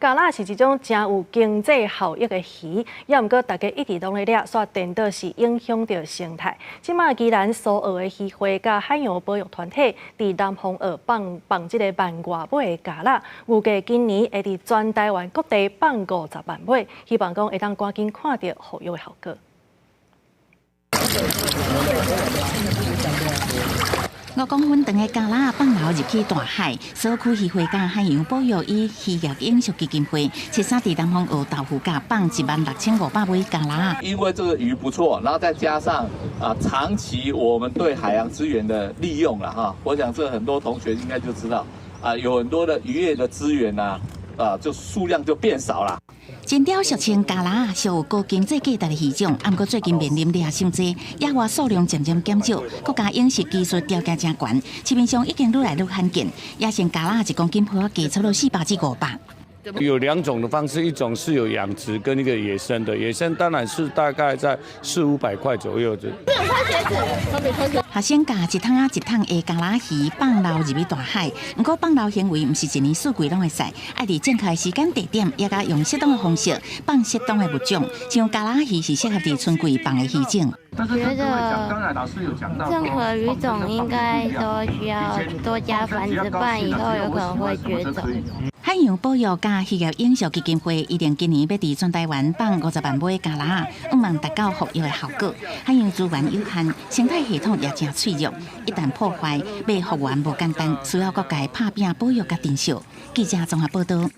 蛤蜊是一種誠有經濟效益的魚，也毋過大家一直攏咧掠，煞顛倒是影響著生態。這馬宜蘭蘇澳的漁會佮海洋保育團體佇南方澳放放這个萬外尾的蛤蜊，預計今年會佇全台灣各地放五十萬尾，希望講會當趕緊看著復育的效果。 5公分長的蛤蜊放流入去大海，蘇澳區漁會佮海洋保育與漁業永續基金會，七三佇南方澳豆腐甲放16,500尾蛤蜊。因為這個魚不錯，然後再加上啊，長期我們對海洋資源的利用啦，哈，我想這很多同學應該就知道，啊，有很多的漁業的資源啊，啊，就數量就變少了。真鯛俗稱蛤蜊，屬有高經濟價值的魚種，毋過最近面臨掠傷濟，野外數量漸漸減少，國家養殖技術條件誠懸，市面上已經愈來愈罕見。野生蛤蜊一公斤普價差不多400至500。有兩種的方式，一種是有養殖跟一個野生的，野生當然是大概在四五百塊左右。學生共一桶仔一桶的蛤蜊魚放流入去大海，毋過放流行為毋是一年四季攏會使，愛佇正確的時間地點，也佮用適當的方式放適當的物種。像蛤蜊魚是適合佇春季放的魚種。覺得任何魚種應該都需要多加繁殖，不然以後有可能會絕種。海洋保育佮漁業永續基金會預定今年欲佇全台灣放五十萬尾蛤蜊，向望達到復育的效果。海洋資源有限，生態系統也誠脆弱，一旦破壞，欲復原無簡單，需要各界拍拚保育佮珍惜。記者綜合報道。